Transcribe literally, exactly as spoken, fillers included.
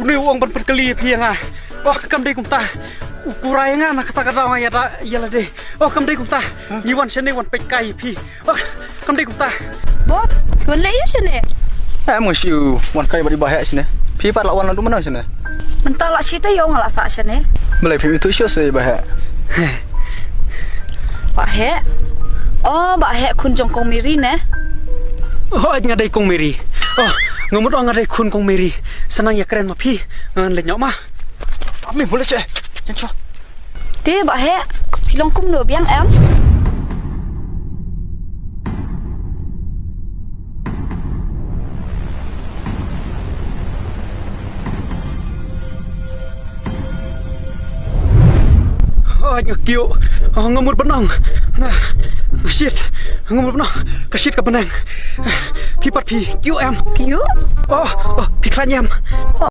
Uni u ong ban pynkylli ïa phi ïa nga. Oh, kam dei kumta. U kurai ïa nga na kata ka daw nga ïada ïa lade. Oh, kam dei kumta. Ngi wan shane wan peit kai ïa phi. Oh, kam dei kumta. Bor, wan leh ïa shane. Eh, mo shu wan kai bad i Bah Heh shane. Phi pat la wan naduh mynno shane? Mynta la shi taïew nga la sah shane. Balei phim ïathuh shuh sa i Bah Heh? Bah Heh. Oh, Bah Heh khun jong Kong Miri ne? Oh, nga dei Kong Miri. Oh, nga mut ong nga dei khun Kong Miri. Sa nang ïakren ma phi. Ngan leit noh ma. Ami, boleh seh. Yang shuh. Te Bah Heh, phi long kumno, biang em? Oh, nga kiew. Oh, nga mut ban ong. Nga, nga shit. Nga mut ban ong. Ka shit ka bneng. Phi pat phi kiew em? Kiew? Oh, oh, phi khlaiñ em?